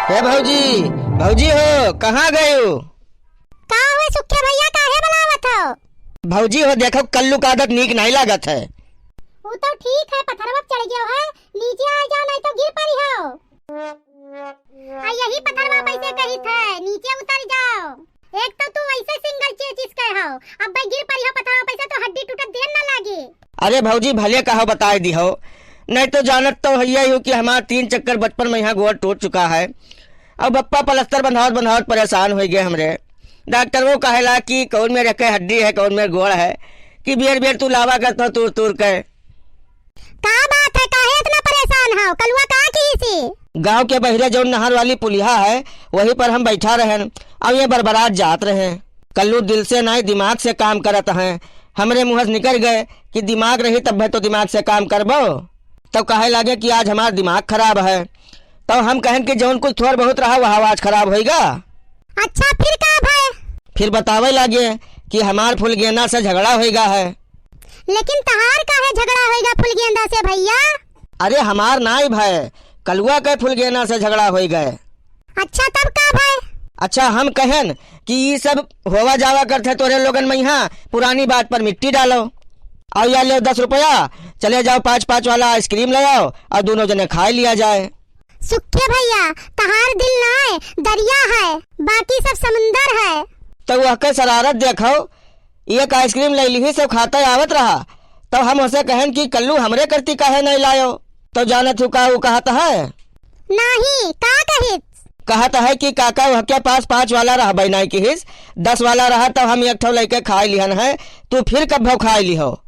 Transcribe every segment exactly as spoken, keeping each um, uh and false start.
हे भौजी, भौजी हो, कहाँ गयू? का हुए सुखे भैया, काहे बुलावत हो? भौजी हो, देखो, कल्लू का आदत नीक नाहीं लागत है। उ तो ठीक है, पथरवा पे चढ़ गयो है, नीचे आ जाओ, नहीं तो गिर पड़ी हो। आ यही पथरवा पे से कहित है, नीचे उतर जाओ। एक तो तू वैसे सिंगल चेचिस के हो, अब भाई गिर पड़ी हो पथरवा पे से तो हड्डी टूटत देर ना लागे। अरे भौजी, भले कहो बताए दी हो, नहीं तो जानत तो है ही हो कि हमार तीन चक्कर बचपन में यहाँ गोड़ टूट चुका है। अब बप्पा पलस्तर बंधावत बंधावत परेशान हो गए हमरे। डॉक्टर वो कहेला कि कौन में रखे हड्डी है, कौन में गोड़ है, कि बेर बेर तू लावा करत हो तूर तूर के। का बात है, काहे इतना परेशान हो? कलुआ का किहिसी? गांव के बहिरे जौन नहर वाली पुलिया है, वही पर हम बैठा रहन। अब ये बरबरात जात रहे। कल्लू दिल से नाहीं, दिमाग से काम करत हैं। हमरे मुँह से निकल गए कि दिमाग रही तब तो दिमाग से काम करबो। तब कहे लागे कि आज हमार दिमाग खराब है। तब हम कहन कि जौन कुछ थोड़ बहुत रहा, वह आज खराब होइगा। अच्छा, फिर का भय? फिर बतावे लागे कि हमार फुलगेना से झगड़ा होइगा है। लेकिन तहार काहे झगड़ा होइगा फुलगेंदा से भैया? अरे हमार नाई भय, कलुआ के फुलगेना से झगड़ा होइगा। अच्छा, तब का भय? अच्छा, हम कहन कि ई सब होवा जावा करत है तोरे लोगन में यहाँ, पुरानी बात पर मिट्टी डालो। आओ या ले दस रुपया, चले जाओ पाँच पाँच वाला आइसक्रीम ले आओ और दोनों जने खाए लिया जाए। सुखे भैया, तहार दिल नाय दरिया है, बाकी सब समुंदर है। तो वह के शरारत देखो, एक आइसक्रीम ले ली, सब खाते आवत रहा, तब हम उसे कहन कि कल्लू हमरे करती काहे नहीं लायो, तो जानत हो का वो कहत है? नहीं, का कहित? कहत है कि काका वह के पास पाँच वाला रहबे नहीं किहिस, दस वाला रहा तब हम एक ठो लेके खाए लिहन है, तू फिर कब खाए लिहो?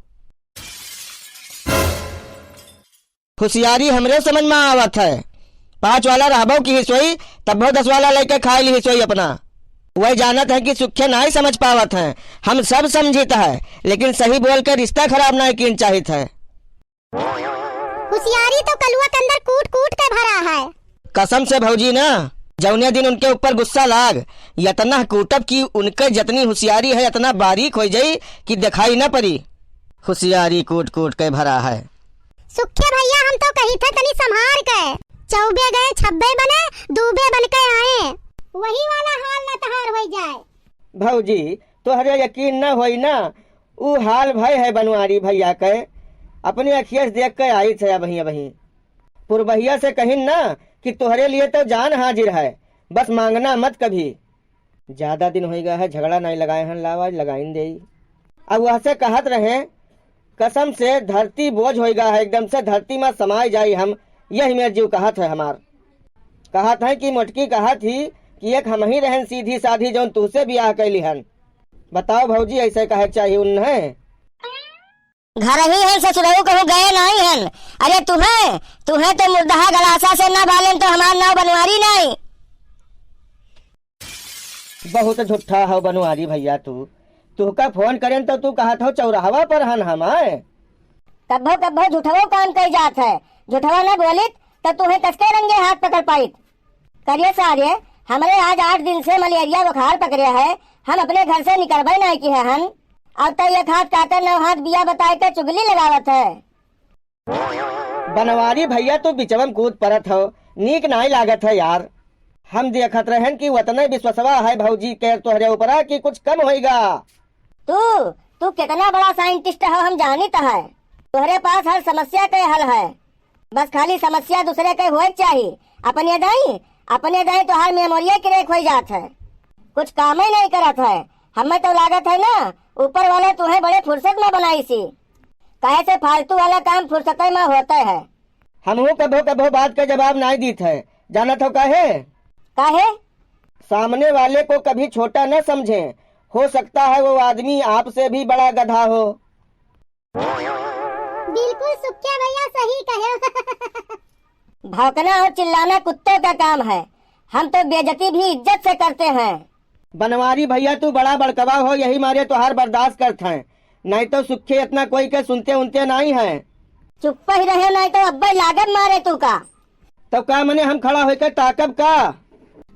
होशियारी हमरे समझ में आवत है। पाँच वाला रहबो किहिस होई, तब्बो दस वाला लेके खाए लिहिस होई अपना। वह जानत है कि सुखे नाई समझ पावत है। हम सब समझित है, लेकिन सही बोल के रिश्ता खराब नाई कीन चाहित है। होशियारी तो कलुआ के अंदर कूट कूट के भरा है। कसम से भौजी ना, जौने दिन उनके ऊपर गुस्सा लाग, यतना कूटब कि उनके जतनी होशियारी है, यतना बारीक होइ जाई कि दिखाई ना पड़ी। होशियारी कूट कूट के भरा है। सुखे भैया, हम तो कहित है तनी संभार के। चौबे गए छब्बे बने, दूबे बन के आए। वही वाला हाल न तहार होइ जाए। भौजी, तोहरे यकीन न होई ना, ऊ हाल भय है बनवारी भैया के। अपने अखिया से देख के आइत है अबहीं अबहीं। पुरबहिया से कहिन ना कि तोहरे लिए तो जान हाजिर है, बस मांगना मत कभी। ज्यादा दिन होइगा है, झगड़ा नाई लगाए हन, लावा लगाइन देई। अब वह से कहत रहे, कसम से धरती बोझ होइगा है, एकदम से धरती में समाए जाई हम, यही मेर जीव कहत है हमार। कहत है कि मोटकी कहत ही कि एक हमही रहन सीधी साधी जौन तुहसे बियाह कैली हन। बताओ भौजी, ऐसे कहे के चाहिए उन्हें? घर ही है ससुरऊ, कहूँ गए नाई हन। अरे तुहे, तुहे तो मुर्दहा गलासा से ना बालेन तो हमार नाव बनवारी नाई। बहुत झूठा हो बनवारी भैया तू। तुहका फोन करेन तो तू कहत हो चौराहवा पर हन हम आए। कब्बो कब्बो झूठवो काम कई जात है। झूठवा ना बोलित तो तुहे कसके रंगे हाथ पकड़ पाइत। करिए सारे, हमरे आज आठ दिन से मलेरिया बुखार पकड़े है, हम अपने घर से निकलबे नाई किहे हन। अब तो एक हाथ काटे नौ हाथ बिया बताए के चुगली लगावत है। बनवारी भैया तू बिचवा में कूद परत हो, नीक नाई लागत है यार। हम देखत रहन कि वतने विश्वसवा है भौजी के तोहरे ऊपरा कि कुछ कम होइगा। तू, तू कितना बड़ा साइंटिस्ट हो हम जानित है। तोहरे पास हर समस्या के हल है। बस खाली समस्या दूसरे के होए के चाही, अपने दाई, अपने दाई तोहार मेमोरिया क्रैक होई जात है, कुछ कामे नहीं करत है। हमें तो लागत है ना, ऊपर वाले तुहे बड़े फुर्सत में बनाइसी, काहे से फालतू वाला काम फुर्सते में होते है। हमहू कभो कभो बात का जवाब नाई दीत है, जानत हो काहे? काहे? सामने वाले को कभी छोटा न समझें, हो सकता है वो आदमी आपसे भी बड़ा गधा हो। बिल्कुल सुखिया भैया सही कहे। भौंकना और चिल्लाना कुत्तों का काम है, हम तो बेइज्जती भी इज्जत से करते हैं। बनवारी भैया तू बड़ा बड़कवा हो, यही मारे तोहार बर्दाश्त करत हैं, नहीं तो सुखे इतना कोई के सुनते उनते नहीं हैं। चुप्प ही रहे, नहीं तो अब्बे लागब मारे तू का। तब का मने हम खड़ा होकर ताकब का?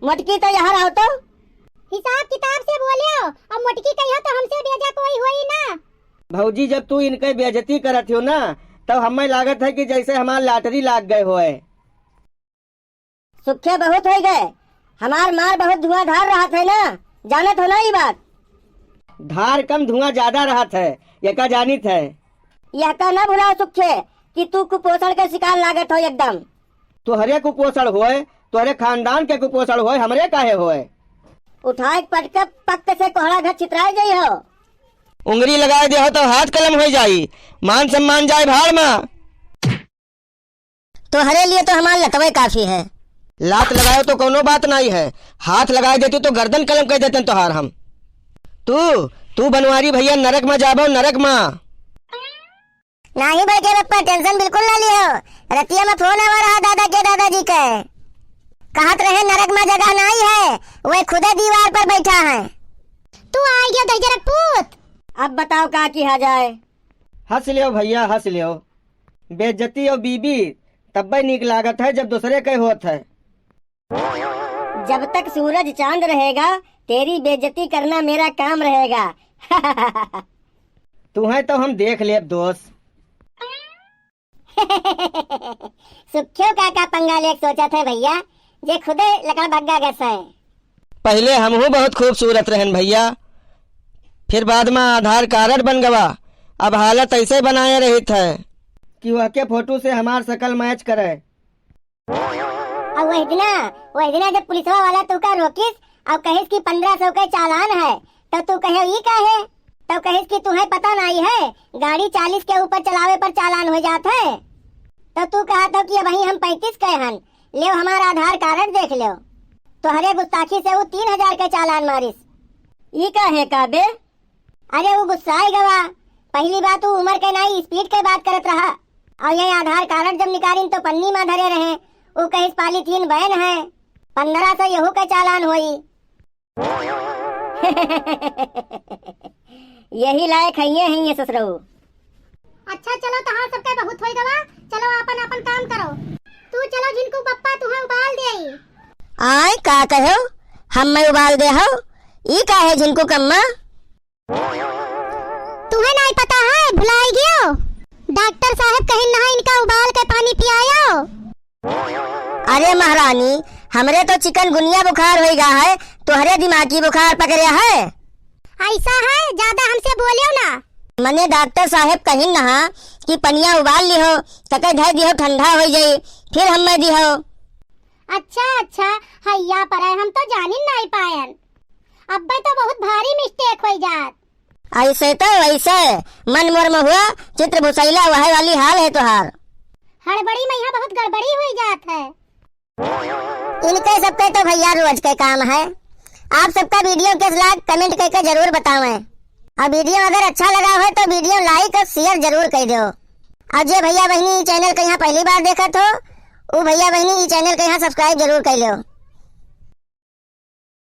मोटकी तो यहाँ रहो तो। हिसाब किताब से बोलियो, अब मोटकी कहियो तो हमसे बेजा कोई होई ना। भौजी, जब तू इनके बेइज्जती करत हो ना, तब हमें लागत है कि जैसे हमार lottery लाग गए होए। सुखे बहुत होइ गए, हमार मार बहुत धुआंधार रहत है ना, जानत हो ना ई बात? धार कम धुआं ज्यादा रहत है, यका जानित है। यहका ना भुलाओ सुखे कि तू कुपोषण के शिकार लागत हो एकदम। तोहरे कुपोषण होए, तोहरे खानदान के कुपोषण होए, हमरे काहे होए? उठाए के पटके पक्क से कोहड़ा घर छितराए जाई हो। उंगरी लगाए दे हो तो हाथ कलम होइ जाई, मान सम्मान जाए भाड़ मा। तोहरे लिए तो हमार लतवे काफी है। लात लगायो तो कौनो बात नाई है, हाथ लगाए देती तो गर्दन कलम कइ देतन तोहार हम। तू, तू बनवारी भैया नरक मा जाबो, नरक मा। नाही बड़के बप्पा, tension बिल्कुल ना लिहो। रतिया मा फोन आवा रहा दादा के, दादाजी के। कहत रहे नरक मा जगह नाई है, वह खुदे दीवार पर बैठा है। तू आइ गयो दहिजरक पूत। अब बताओ का किहा जाए? हँस लियो भैया, हँस लियो। बेइज्जती और बीबी तब्बे नीक लागत है जब दूसरे के होत है। जब तक सूरज चांद रहेगा, तेरी बेइज्जती करना मेरा काम रहेगा। तुहें तो हम देख लेब दोस्त। सुखियो का का पंगा लेके सोचत है भैया, जे खुदे लकड़ बग्गा गस है। पहिले हमहू बहुत खूबसूरत रहन भैया, फिर बाद मा आधार कार्ड बन गवा। अब हालत ऐसे बनाए रहित है कि वह के फोटो से हमार शकल match करे। और वह दिना, वह दिना जब पुलिसवा वाला तू का रोकिस और कहिस कि पन्द्रह सौ के चालान है, तो तू कहे, "ई का है?" तो कहिस कि तुहें पता नाई है, गाड़ी चालीस के ऊपर चलावे पर चालान हो जात है। तो तू कहत हो कि अबहीं हम पैंतीस के हन, लेव हमार आधार कार्ड देख लेव। तोहरे गुस्ताखी से ऊ तीन हजार के चालान मारिस। ई का है का बे? अरे ऊ गुस्साए गवा। पहली बात ऊ उमर के नाई, speed के बात करत रहा। और ये आधार कार्ड जब निकालिन तो पन्नी मा धरे रहे। ऊ कहिस पॉलीथीन बैन है, पन्द्रह सौ यहू के चालान होई। यही लायक है ये, है ये ससुरऊ। अच्छा चलो, तहार सबके बहुत होई गवा, चलो आपन आपन काम करो। तू चलो झिनकू पप्पा, तुहें उबाल देई। आय का कहो, हम मैं उबाल दे हो? ई का है झिनकू कम्मा? तुहें नाई पता है, भुलाई गयो? डॉक्टर साहब कहिन नहा इनका उबाल के पानी पियायो। अरे महारानी, हमरे तो चिकनगुनिया बुखार होई गा है, तोहरे दिमागी बुखार पकड़े है। ऐसा है, ज्यादा हमसे बोलियो ना। मने डॉक्टर साहब कहिन नहा कि पनिया उबाल लिहो, तके धर दिहो, ठंडा होई जाई, फिर हमें दिहो। अच्छा, अच्छा, हैया पर है, हम तो जानिन नाई पायन। अब्बे तो बहुत भारी mistake होई जात। ऐसे तो वैसे, मन मोर महुआ, चित्र भुसैला, वह वाली हाल है तोहार। हड़बड़ी मा यहाँ बहुत गड़बड़ी हुई जात है। इनके सबके तो भैया रोज के काम है। आप सबका video कैस लाग comment करके जरूर बतावें। और video अगर अच्छा लगा हो तो video like और share जरूर कर दो। और जे भैया बहिनी ई channel के यहाँ पहली बार देखत हो, उ भैया बहिनी ई channel के यहाँ subscribe जरूर कर लो।